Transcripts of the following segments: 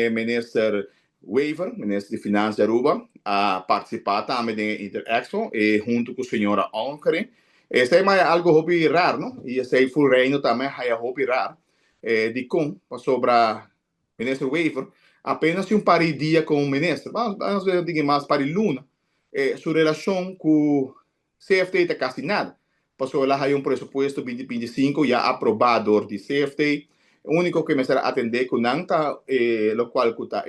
Minister Wever, minister di Finansa di Aruba, a participa tambe den Interexpo y hunto cu señora Onkering. Esey ta algo hopi raro, no? Y esey full Reino tambe haya hopi raro. Di con pasobra minister Wever apenas un par di dia como minister, ban bisa mas par di luna, su relacion cu CFT ta casi nada. Pasobra el a haya un presupuesto 2025 ya aproba door di CFT. Unico cu mester atende cu nan ta locual cu ta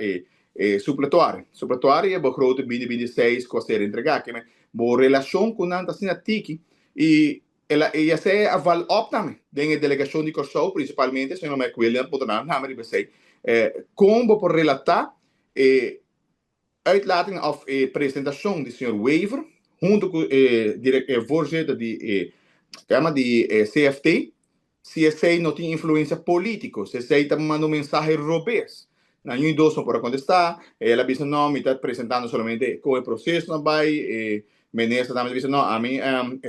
suppletorio. Suppletorio e begroting 2026 cu a ser entrega. Kiermen, bo relacion cu nan ta asina tiki y el a ser a val op tambe den delegacion di Corsou, principalmente señor McWilliam por nan namer di con bo por relata uitlating of presentacion di señor Wever hunto cu voorzitter di yama di CFT, si esey no tin influencia politico, si esey ta mandando un mensahe robes. Na ningun dos no por contesta, el a bisa: "No, mi ta presentando solamente con e proceso nan bay." Minister tambe a bisa: "No, ami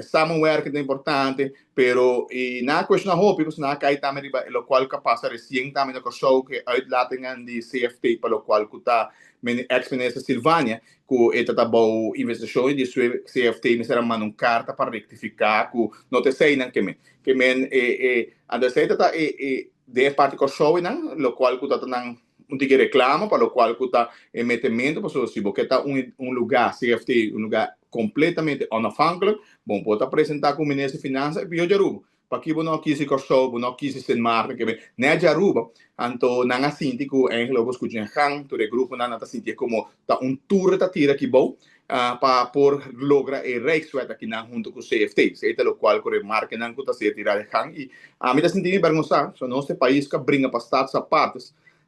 samenwerken ta importante," pero e na cuestiona hopi, pues nan a cay tambe riba locual cu a pasa recien tambe na Corsou, cu uitlatingen di CFT pa locual cu ta ex-minister Silvania, cu e ta bou investigacion di CFT, mester a manda un carta pa rectifica cu no ta esey nan kiermen. Kiermen e esey ta e de parti Corsou nan, locual cu ta nan un tiki reclamo pa locual cu ta e metemento, pasobra si bo ta un lugar CFT, un lugar completamente onafhankelijk, bon, por presenta como minister di Finansa y di Aruba. Pakico no kies Corsou, no kies Sint Maarten, kiermen, net di Aruba, anto nan a sinti cu eigenlijk bo scucha gang, tur e grupo nan ta sinti como ta un tour ta tira aki bou, pa por logra e Rijkswet aki nan hunto cu CFT. Esey ta locual cu remarke nan cu ta ser tira di gang y ami ta sinti bergonsa, so nos pais cu bringa pa Status Aparte,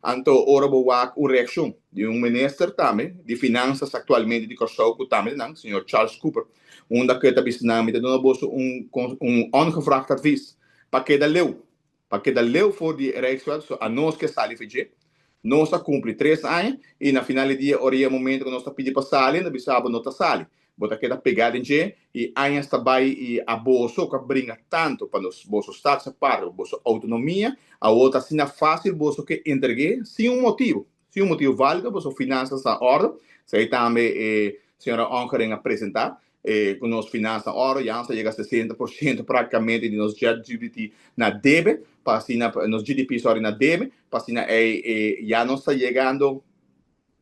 anto ora bo wak un reaccion di un minister tambe di Finansa actualmente di Corsou cu tambe nan, señor Charles Cooper, unda cu ta bisa nan: "Mi ta duna boso un ongevraagd advies pa keda leu, pa keda leu for di Rijkswet." So anos cu sali FG, nos a cumpli 3 aña y na final di dia, ora e momento cu nos ta pidi pa sali, nan bisa bo no ta sali. Bo ta keda pega den dje y aña ta bay y aboso cu bringa tanto pa nos boso Status Aparte, boso autonomia, awor ta asina facil boso kier entrega sin un motibo, sin un motibo valido. Boso finanzas na orde. Esey tambe señora Ongering a presenta cu nos finanzas na orde, ya a yega 60% practicamente di nos GDP na debe, pa asina, nos GDP, sorry, na debe, pa asina ya nos ta yegando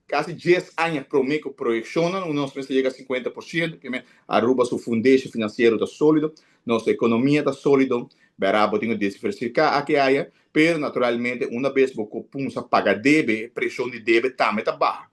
casi 10 aña prome cu proyeccion, nos mester yega 50%, kiermen Aruba su fundeshi financiero ta solido, nos economia ta solido, berdad, bo tin cu diversifica aki aya, pero naturalmente un biaha bo cuminsa paga debe, presion di debe tambe ta baha.